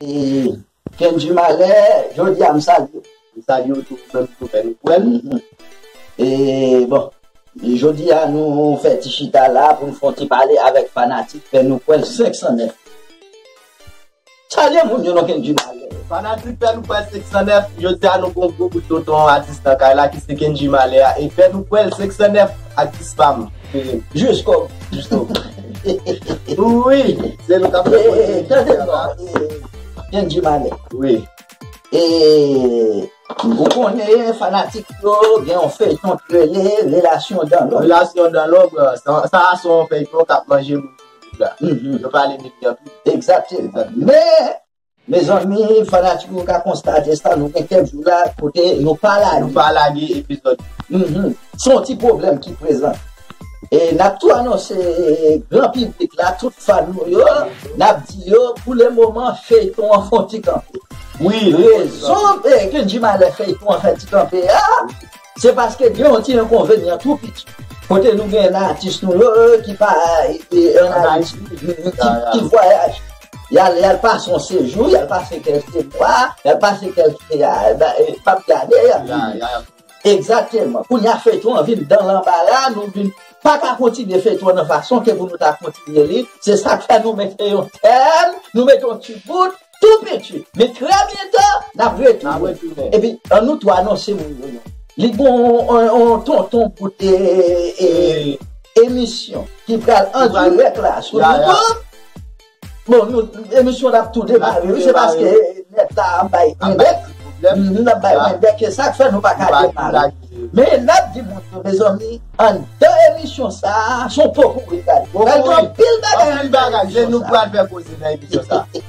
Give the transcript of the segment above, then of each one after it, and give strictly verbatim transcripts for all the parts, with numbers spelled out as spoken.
E Kendji Malè, jodi a m salye w. M salye w tou, menm tou, Pè Noukwèl. Mhm. E bon, jodi a nou fè ti chita la pou n fè yon ti pale avèk fanatik Pè Noukwèl senk san nèf. Salye moun yo non, Kendji Malè. Fanatik Pè Noukwèl senk san nèf, jodi a nou gon gwo bout tonton atis nan kay la ki se Kendji Malè a. E Pè Noukwèl senk san nèf, atis pa m. Jis kòb. Jis kòb. Wi, se nou k ap fè. Eh, tande non, eh, Kendji Malè. Wi. E ou konnen fanatik yo gen yon feyton ki rele Relasyon dan lòb. Relasyon dan lòb, sa, sa a se yon feyton k ap manje moun. Mhm. Yo pale de li anpil. Egzakteman. Egzakteman. Men, mezanmi, fanatik yo ka konstate sa, nou gen kèk jou la kote nou pa lage. Nou pa lage epizòd. Mhm. Se yon ti pwoblèm ki prezante. E n ap tou anonse gran piblik la, tout fan nou yo, n ap di yo, pou le moman, feyton an fè yon ti kanpe. Wi, rezon, eh, Kendji Malè feyton an fè ti kanpe a, se paske gen yon ti enkonvenyan tou piti. Kote nou gen atis nou yo ki pa, eh, ann Ayiti, ki, ki vwayaje. Y al, y al pase yon sejou, y al pase kèlke mwa, y al pase kèlke, eh, eh, p ap gade, y ap vini. Egzakteman. Kounye a, feyton an vin dan lanbara, nou vin pa ka kontinye feyton an nan fason ke pou nou ta kontinye li. Se sa k fè nou mete yon tèm, nou mete yon ti bout, tou piti. Men trè byento, n ap retounen. N ap retounen. Epi, ann nou tou anonse moun yo non. Li gon yon, yon tonton bout, e, e, emisyon ki pral an dirèk la sou YouTube. Bon, nou, emisyon n ap tou demare, wi, se paske nèt la ap bay endèk. Mhm, n ap bay endèk, e sa k fè nou pa ka demare. Men n ap di moun yo, mezanmi, anndan emisyon sa a, se yon poko wi gade. Pral gen anpil bagay anndan emisyon sa a.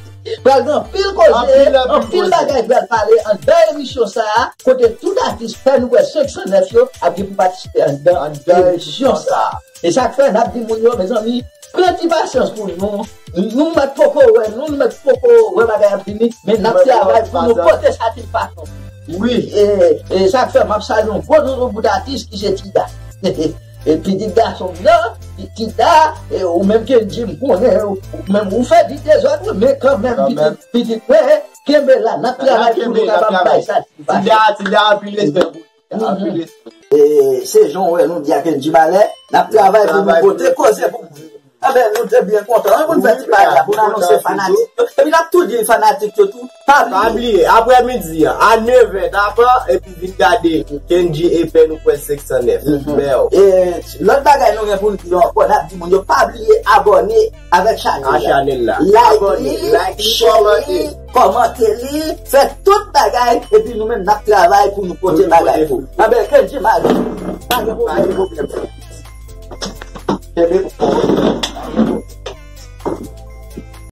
Pral gen anpil koze, anpil bagay pral pale anndan emisyon sa a, kote tout atis Pè Noukwèl senk san nèf yo ap gen pou patisipe anndan emisyon sa a. E sa k fè n ap di moun yo, mezanmi, pran ti pasyans pou nou. Nou mèt poko wè, nou, nou mèt poko wè bagay ap vini, men n ap travay pou nou pote satisfaksyon. Wi. E, e sa k fè m ap salye yon gwo tonton bout atis ki se Tida. E pitit gason m nan, Tida, e ou menm Kendji m konnen, ou menm ou fè di dezòd, wi, men kanmenm, pitit, pitit mwen, kenbe la, n ap travay pou nou kapab bay satisfaksyon. Tida, Tida, anpil respè pou ou. Anpil respè. E se jan w wè nou di a Kendji Malè, n ap travay pou nou pote koze pou moun. Anben, nou te byen kontan, wi, pou n fè ti pale a, pou n anonse fanatik yo. Epi n ap tou di fanatik yo tou, pa bliye. Pa bliye, aprèmidi a, a nevè, dakò, epi vin gade Kendji e Pè Noukwèl senk san nèf. Mhm. Bèw. E lòt bagay nou gen pou n di yo ankò, n ap di moun yo, pa bliye abòne avèk chanèl la. Chanèl la. Like li, like li, share li, kòmante, kòmante li, fè tout bagay, epi nou menm n ap travay pou nou pote bagay pou. Anben, Kendji Malè, pa gen pwoblèm. Pa gen pwoblèm. Kenbe.